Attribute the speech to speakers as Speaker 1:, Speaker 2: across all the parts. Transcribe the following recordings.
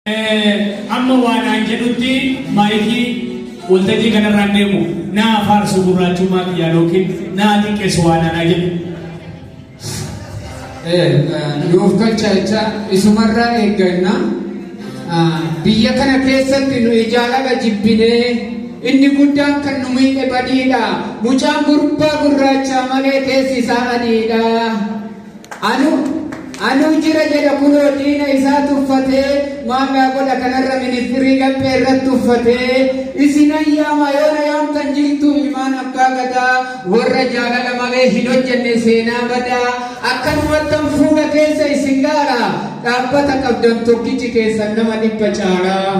Speaker 1: Amma waan aan jedhutti maayikii waltajjii kanarraan deemu naa faarsu gurraachummaa kiyyaa yookiin naa xiqqeessu waan aanaa jedhu.
Speaker 2: Nuuf galcha jecha isumarraa eegganna. Biyya kana keessatti nuyi jaalala jibbinee inni guddaan kan nu miidhe badiidha. Mucaan gurbaa gurraachaa malee keessi isaa adiidha. Anu anuu jira jedha kunoo diina isaa tuffatee, maallaa godha kanarra ministirii laphee irratti tuffatee. Isinan yaama, yoona yaamtan jirtu ilmaan abbaa gadaa, warra jaalala malee hin hojjenne seenaa badaa. Akkanumattan fuula keessa isin laala, dhaabbata qabdan tokkichi keessan nama 100 caalaa.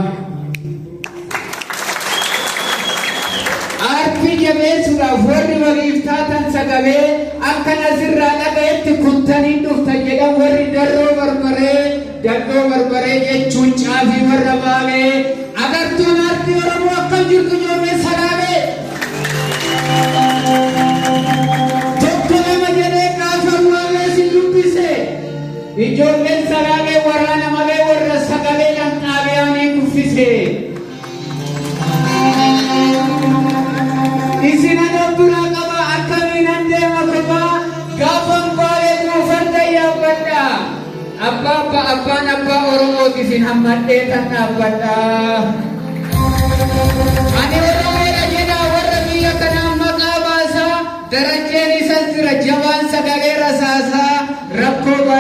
Speaker 2: Aartii jabeessuudhaaf warri waliif taatan sagalee akkan asirraa dhaga'etti kuttanii dhuftan jedhan warri darroo barbaree. Darroo barbaree jechuun caafii warra Baalee. Agartuun aartii Oromoo, akkam jirtu ijoollee Salaalee? Tokko lama jedhee gaafan waamee si dubbise. Ijoolleen Salaalee waraana malee warra sagaleedhaan Xaaliyaanii kuffise. Isinan of biraa qaba, akkamiinan deema kophaa? Gaafan Baalee jiru farda yaabbadha. Abbaa abbaa abbaan abbaa Oromooti, isin hammadhee tan dhaabbadha. Ani Oromoodha jedha warra biyya kanaa maqaa baasaa, Darajjeen isas jira jabaan sagalee rasaasaa rakkoo baay'ee.